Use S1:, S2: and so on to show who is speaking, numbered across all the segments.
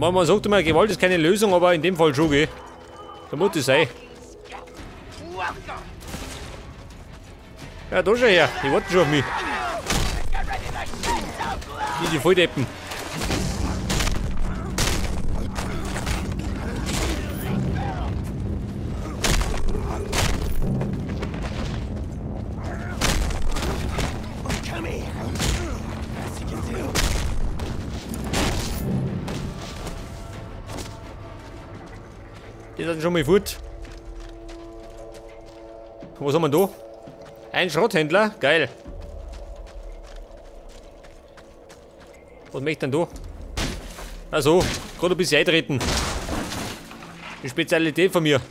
S1: Ich meine, man sagt immer, Gewalt ist keine Lösung, aber in dem Fall schon, gell? Da muss das sein. Ja, da schon her. Die warten schon auf mich. Diese Volldeppen. Die sind schon mal fort. Was haben wir da? Ein Schrotthändler? Geil. Was möchte denn da? Also, gerade ein bisschen eintreten. Die Spezialität von mir.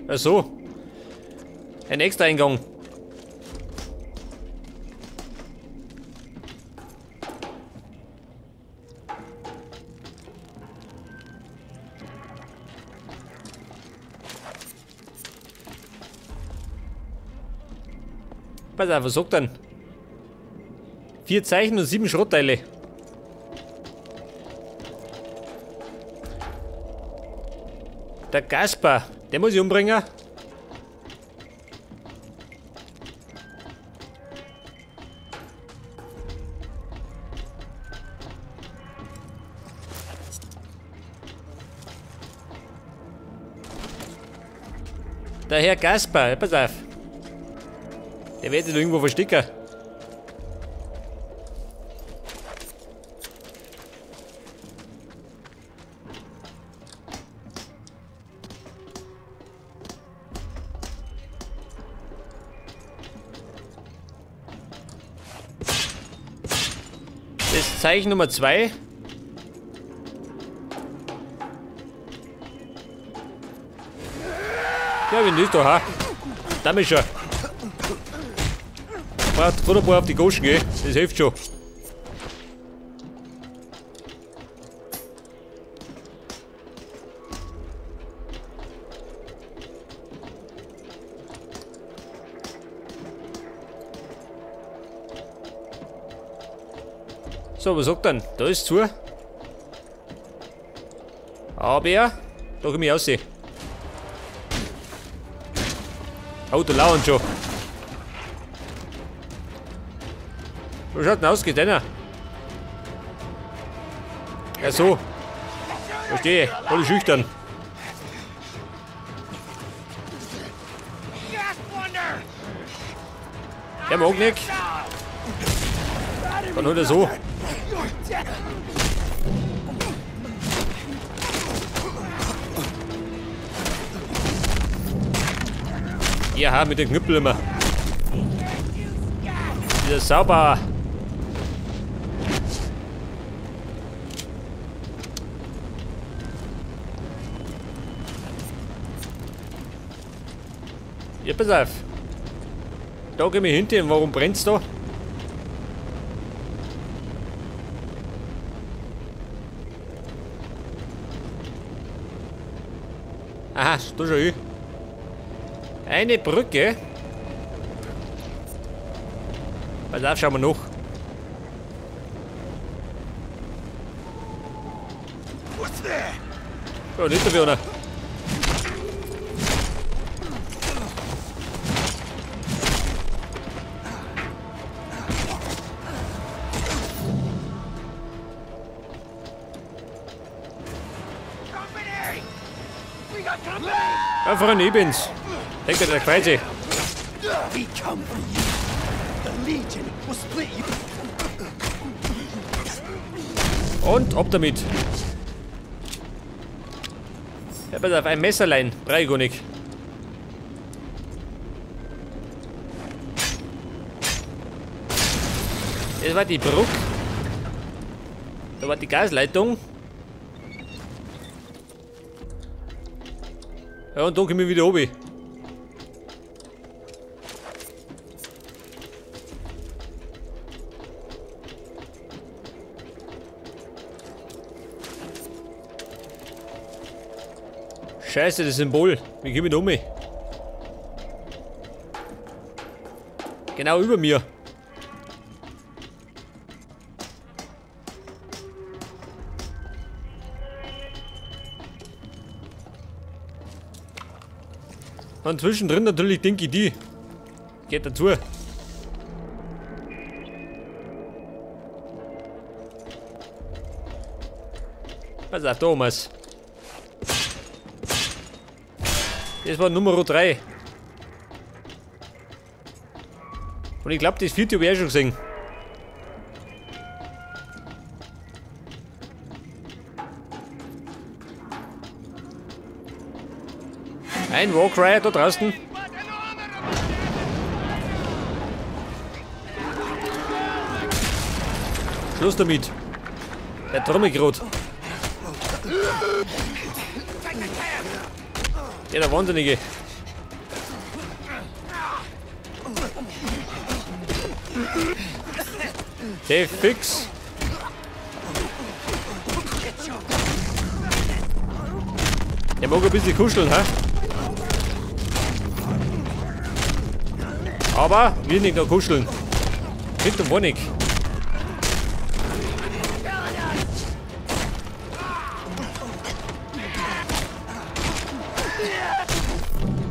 S1: Also, ein extra Eingang. Pass auf, was sagt denn? 4 Zeichen und 7 Schrottteile. Der Gaspar, den muss ich umbringen. Der Herr Gaspar, pass auf. Der wird sich irgendwo verstecken. Das Zeichen Nummer 2. Ja, wenn nicht da, ha. Damit schon. Braucht gerade ein paar auf die Goschen, gell? Das hilft schon. So, was sagt denn? Da ist zu. Aber, da komm ich raus. Oh, da lauern schon. Wo schaut denn aus? Geht einer? Ja, so. Verstehe. Voll schüchtern. Der mag nicht. Dann holt er so. Ja, mit dem Knüppel immer. Dieser sauber. Ja, pass auf. Da geh ich hinter. Warum brennt's da? Aha, da schon ich. Eine Brücke. Pass auf, schauen wir noch. Ja, nicht dafür, oder? Ja, Freunde, ich bin's. Denkt ihr, der Kreise. Und ab damit. Ja, pass auf, ein Messerlein. Dreigonig. Das war die Brücke. Da war die Gasleitung. Ja, und da komme ich wieder oben. Scheiße, das Symbol. Wie komme ich da um? Genau über mir. Und zwischendrin natürlich Dinky D. Geht dazu. Pass auf, Thomas. Das war Nummer 3. Und ich glaube, das vierte habe ich auch schon gesehen. Ein Warcry da draußen. Schluss damit. Der Trommelgrot. Der Wahnsinnige. Der fix. Der mag ein bisschen kuscheln, hä? Aber wir nicht noch kuscheln. Hinten Wohnig.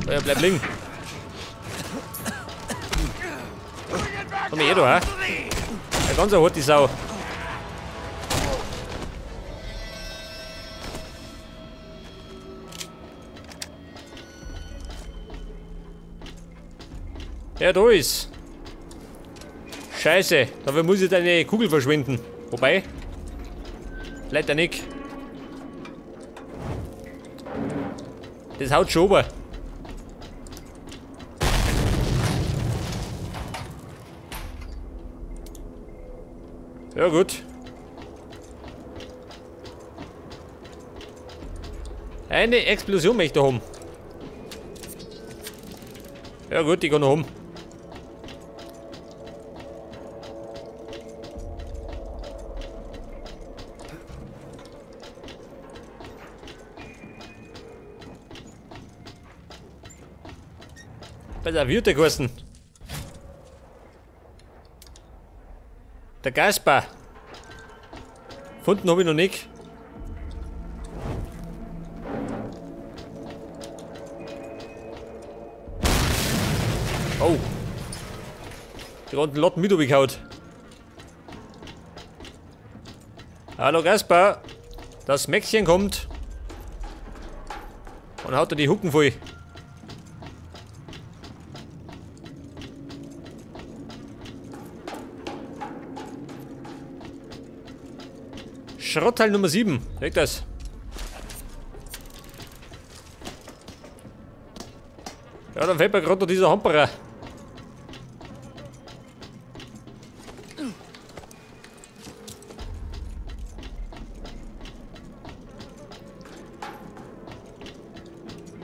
S1: Ja, bleib liegen. Komm her, da, hä? Eine ganz harte Sau. Ja, da ist. Scheiße, dafür muss ich deine Kugel verschwinden. Wobei, vielleicht auch nicht. Das haut schon runter. Ja, gut. Eine Explosion möchte ich haben. Ja gut, die kann noch haben. Pass auf, wie hat der geheißen? Der Gaspar. Gefunden habe ich noch nicht. Oh. Die ganzen Lotten mit runtergehauen. Hallo Gaspar. Das Mäxchen kommt. Und haut er die Hucken voll. Schrottteil Nummer 7. Weg das. Ja, dann fällt mir gerade noch dieser Hamperer.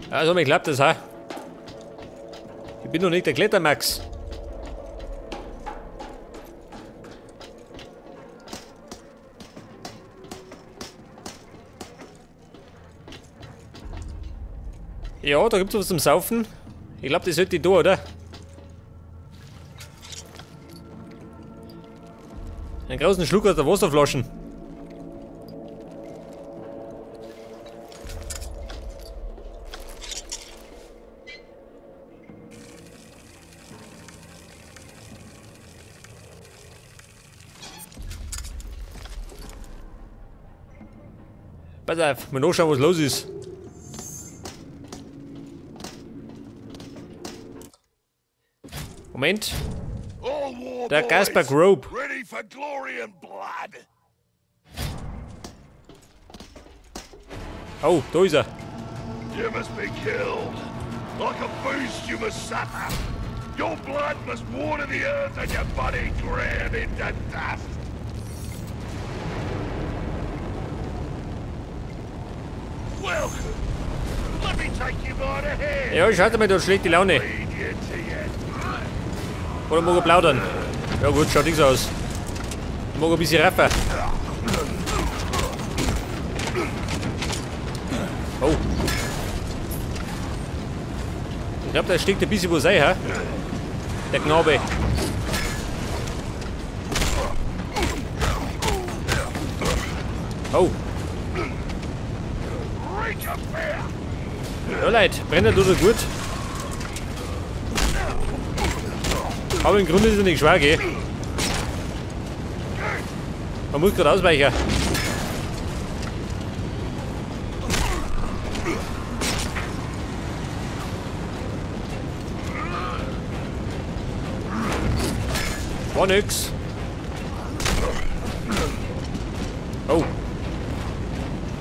S1: Also, mir klappt das, ha? Ich bin noch nicht der Klettermax. Ja, da gibt's was zum Saufen. Ich glaube, das sollte ich da, oder? Einen großen Schluck aus der Wasserflaschen. Pass auf, mal nachschauen, was los ist. Moment. Der Gaspar Grobe. Oh, da ist er.
S2: You must be killed. Like a beast you must suffer. Your blood must water the earth and your body ground into dust. Welcome. Let me take you by the hand.
S1: Ja, schaut mal, da schlägt die Laune. Oder mag er plaudern? Ja gut, schaut nichts aus. Mag ein bisschen raffen. Oh. Ich glaube, da steckt ein bisschen was rein, hä? Der Knabe. Oh. Ja, Leute, brennen tut er gut. Aber im Grunde ist er nicht schwer, gell? Man muss gerade ausweichen. War nix. Oh.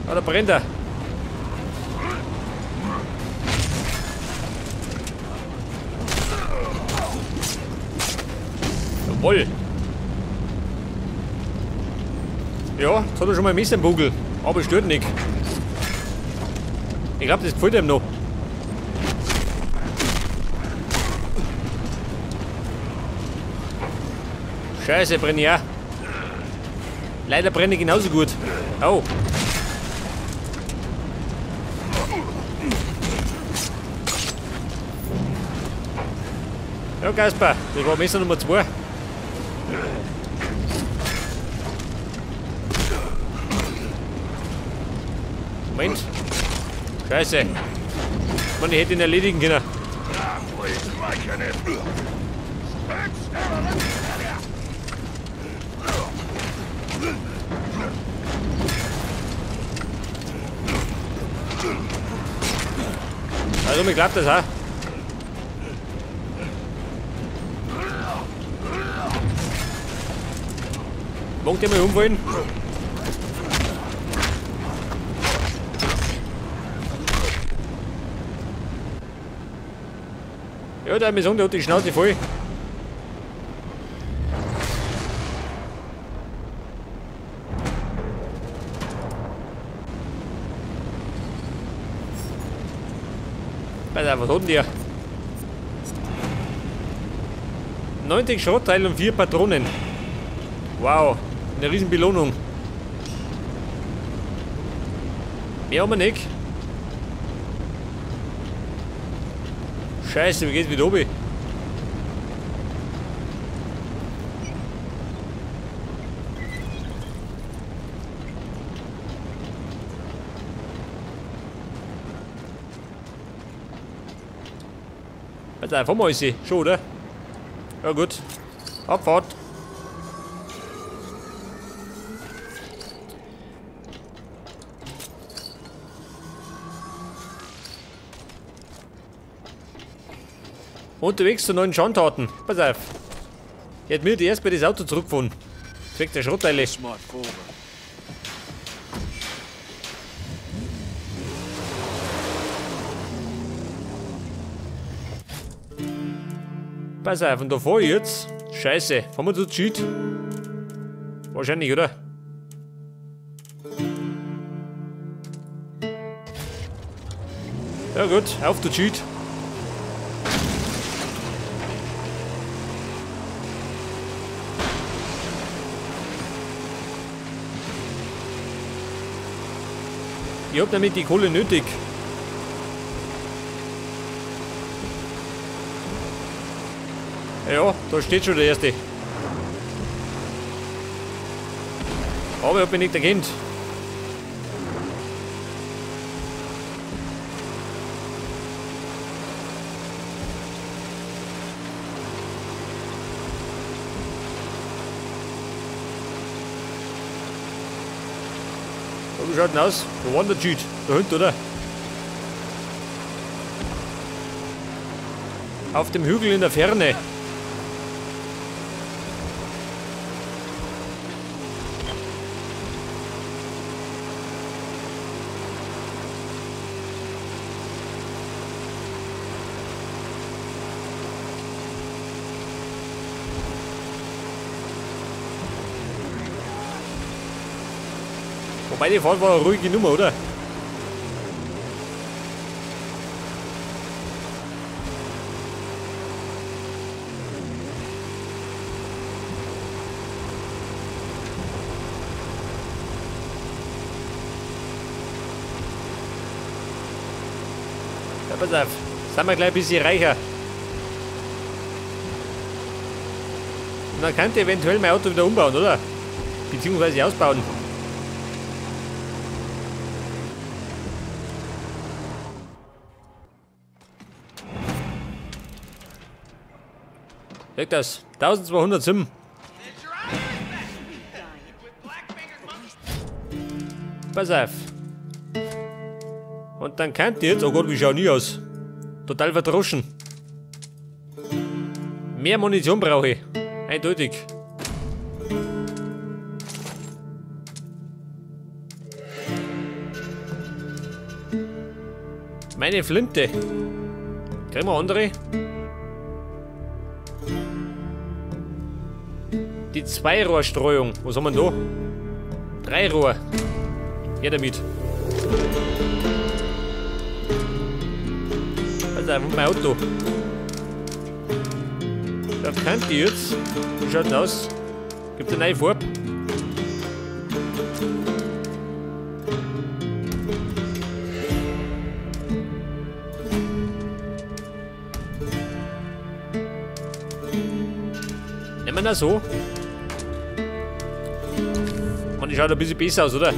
S1: Ah, da brennt er. Jawohl. Ja, jetzt hat er schon mal ein Messer im Bugel. Aber stört nicht. Ich glaube, das gefällt ihm noch. Scheiße, brenne ich auch. Leider brenne ich genauso gut. Oh. Ja, Kasper, das war Messer Nummer 2. Moment. Scheiße. Mann, ich hätte ihn erledigen können. Also, mir klappt das auch. Mag der mal umfallen? Ja, der Amazon, der hat die Schnauze voll. Pass auf, was hat denn der? 90 Schrottteile und 4 Patronen. Wow, eine riesen Belohnung. Mehr haben wir nicht. Scheiße, wie geht's wieder oben? Pass auf, haben wir alles schon, oder? Ja gut. Abfahrt. Unterwegs zu neuen Schandtaten. Pass auf. Ich hätte mir die erst bei das Auto zurückgefunden. Zweck der Schrottteile. Pass auf, und da fahr ich jetzt. Scheiße, fahren wir zu Cheat? Wahrscheinlich, oder? Ja gut, auf zu Cheat. Ich hab damit die Kohle nötig. Ja, da steht schon der erste. Aber ich hab mich nicht erkannt. Wie schaut denn aus? Wo war denn der Cheat? Da hinten, oder? Auf dem Hügel in der Ferne. Wobei die Fahrt war eine ruhige Nummer, oder? Ja, pass auf, sind wir gleich ein bisschen reicher. Und dann könnt ihr eventuell mein Auto wieder umbauen, oder? Beziehungsweise ausbauen. Sag das. 1207. Pass auf. Und dann könnt ihr jetzt... Oh Gott, wie schauen die aus? Total verdroschen. Mehr Munition brauche ich. Eindeutig. Meine Flinte. Kriegen wir andere? Die Zweirohrstreuung. Was haben wir denn da? Dreirohr. Her damit. Also einfach mein Auto. Da kann die jetzt. Wie schaut denn aus? Gibt eine neue Farbe? Nehmen wir das so. Man, die schaut ein bisschen besser aus, oder?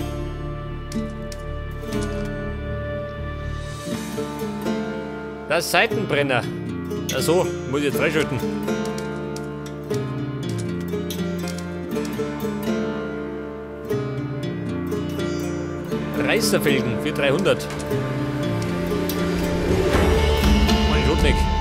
S1: Das Seitenbrenner. Ach so, muss ich jetzt freischalten. Reißerfelgen für 300. Mein Rotneck.